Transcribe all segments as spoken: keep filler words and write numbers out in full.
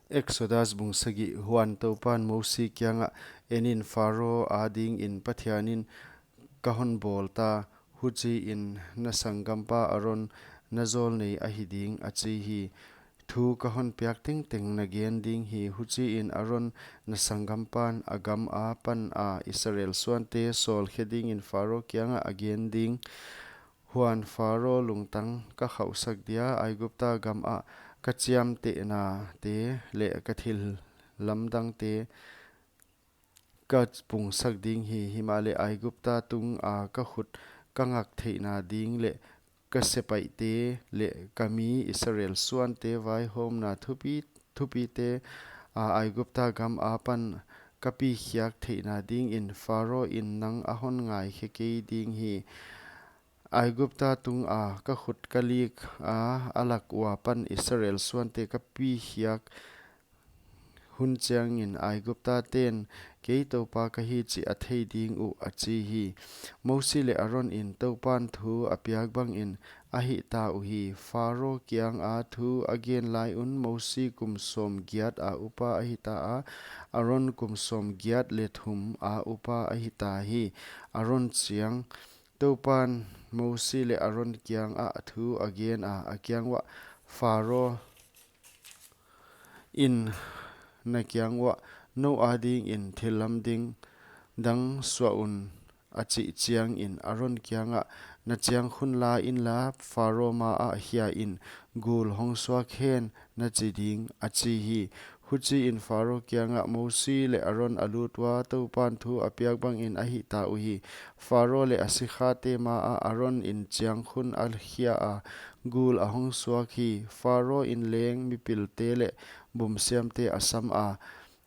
Exodus bung sagih. Huan Toupan Mosi kiangah, "En in, Faro adingin Pathianin ka hon bawlta, huchiin na sanggampa Aron na jawlnei ahi ding," a chi hi. "Thu ka hon piak tengteng na gen ding hi. Huchiin Aron na sanggampan a gam apan a Israel suante sawlkhe dingin Faro kiangah a gen ding. Huan Faro lungtang ka khauhsak dia, Aigupta gamah ka chiamtehnate leh ka thil lamdangte ka pungsak ding hi. Himahleh Aigupta tunga ka khut ka ngak theihna ding leh ka sepaihte leh ka mi Israel suante vaihawmna thupi, thupite a Aigupta gam apan ka pikhiak theihna dingin Faro in nang a hon ngaikhe kei ding hi. Aigupta tunga ka khut ka lik a, a lak uapan Israel suante ka pikhiak hun chiangin Aiguptaten kei Toupa ka hi chih a thei ding uh," a chi hi. Mosi leh Aron in Toupan thu a piak bangin a hihta uhi. Faro kianga thu a gen lai un Mosi kum sawmgiat a upa a hita a, Aron kum sawmgiat leh thum a upa a hita hi. Aron chiang. Toupan Mosi leh Aron kiangah thu a gen a, a kiang uah, "Faro in na kiang uah, 'Nou adingin thil lamdang suah un,' a chih chiangin Aron kiangah, 'Na chiangkhun la inla, Faro maah hiai in gul hong suak hen,' na chi ding," a chi hi. Huchiin Faro kiangah Mosi leh Aron a lut ua, Toupan thu a piak bangin a hihta uhi. Faro leh a sikhate maah Aron in chiangkhun a khia a, gul a hong suak hi. Faro in leng mipilte leh bumsiamte a sam a,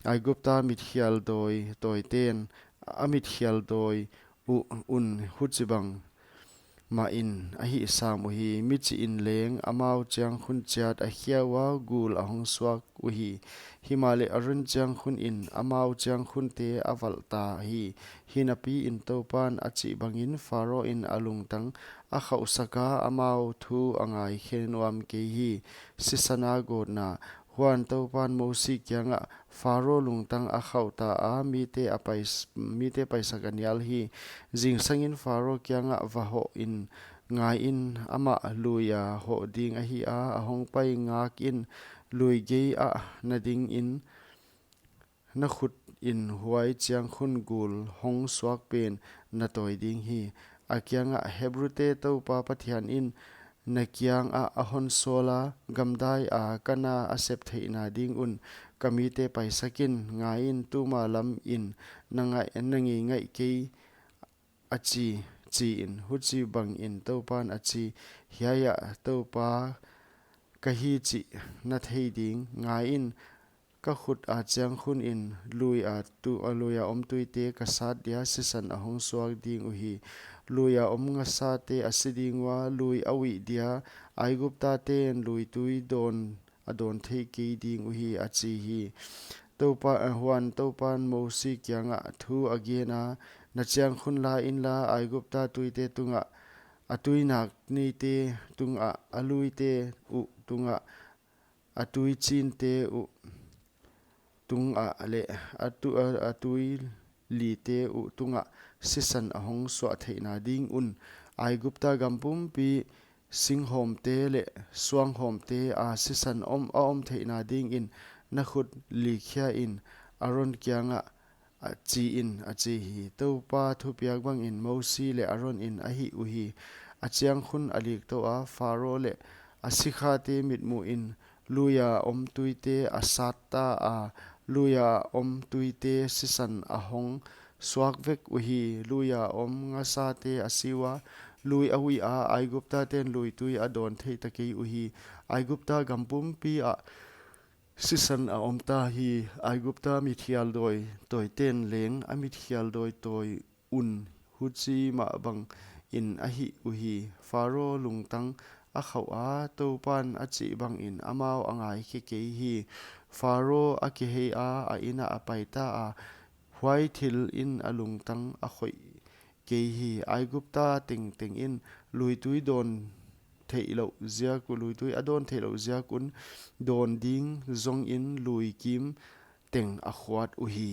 Aigupta mitkhial dawi tawiten a mitkhial dawi uh un huchibang mahin a hih sam uhi. Mi chih in leng amau chiangkhun chiat a khia ua, gul a hong suak uhi. Himahleh Aron chiangkhun in amau chiangkhunte a valhta hi. Hinapiin Toupan a chih bangin Faro in a lungtang a khauhsak a, amau thu a ngaikhe nuam kei hi. Sisan a gawtna. Huan Toupan Mosi kiangah, "Faro lungtang a khauhta a, mite a pais-, mite paisak a nial hi. Zingsangin Faro kiangah va hoh in, ngaiin, amah lui a hoh ding ahi a, a hong pai ngakin, lui gei ah na dingin, na khut in huai chiangkhun gul hong suak pen na tawi ding hi." A kiangah, "Hebrute Toupa Pathian in na kiangah a hon sawl a, gamdai a ka na a sep theihna ding un ka mite paisak in, ngaiin, tuma lamin na ngaih, na ngeingaih kei a chi," chiin. Huchibangin Toupan a chi, "Hiai ah Toupa ka hi chih na thei ding. Ngaiin, ka khut a chiangkhun in lui a tu-, a lui a om tuite ka sat dia, sisan a hong suak ding uhi. Lui a om ngasate a si ding ua, lui a uih dia, Aiguptaten lui tui dawn a dawn thei kei ding uhi," a chi hi. Toupa, eh, huan Toupan Mosi kiangah thu a gen a, "Na chiangkhun la inla, Aigupta tuite tungah, a tuinak neite tungah, a luite uh tungah, a tuichinte uh tungah leh a tu-, a, a tuilite uh tungah sisan a hong suah theihna ding un, Aigupta gam pumpi singhawmte leh suanghawmte a sisan om, a om theihna dingin na khut lik khia in, Aron kiangah a chi in," a chi hi. Toupa thupiak bangin Mosi leh Aron in a hih uhi. A chiangkhun a lik tou a, Faro leh a sikhate mitmuhin lui a om tuite a sat ta a, lui a om tuite sisan a hong suak vek uhi. Lui a om ngasate a si ua, lui a uih a, Aiguptaten lui tui a dawn thei ta kei uhi. Aigupta gam pumpi ah sisan a om ta hi. Aigupta mitkhial dawi tawiten leng a mitkhial dawi tawi un huchi mah bangin a hih uhi. Faro lungtang a khauh a, Toupan a chih bangin amau a ngaikhe kei hi. Faro a kihei a, a in ah a pai ta a, huai thil in a lungtang a khoih kei hi. Aigupta tengteng in lui tui dawn theihlouh ziak uh, luitui a dawn theihlouh ziak un dawn ding zongin lui kim teng a khuat uhi.